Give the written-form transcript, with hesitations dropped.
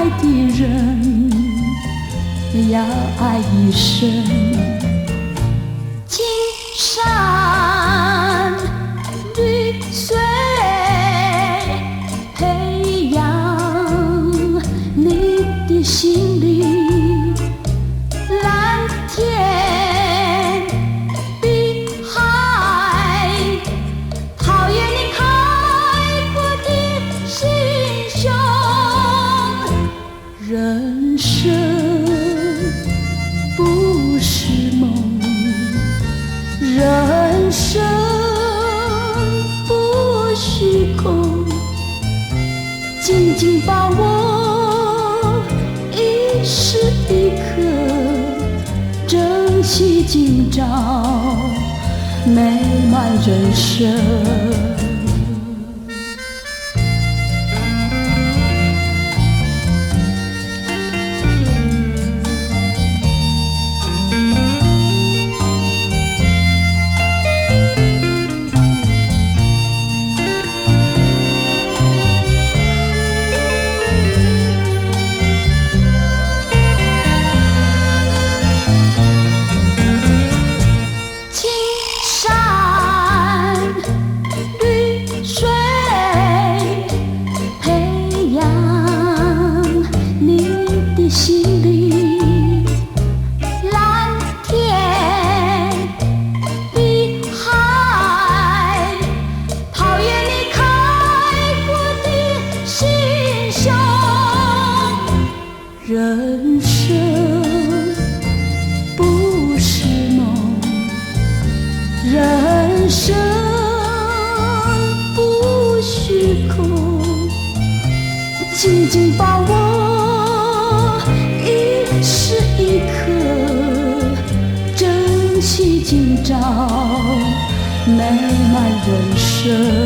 愛的人要愛一生。青山綠水培養你的心靈，藍天碧海陶冶你開闊的心胸。人生不是夢，人生不虛空，緊緊把握一時一刻，珍惜今朝美滿人生。青山綠水培養你的心靈，藍天碧海陶冶你開闊的心胸。人生不是夢，人生不虛空，緊緊把握一時一刻，珍惜今朝美滿人生。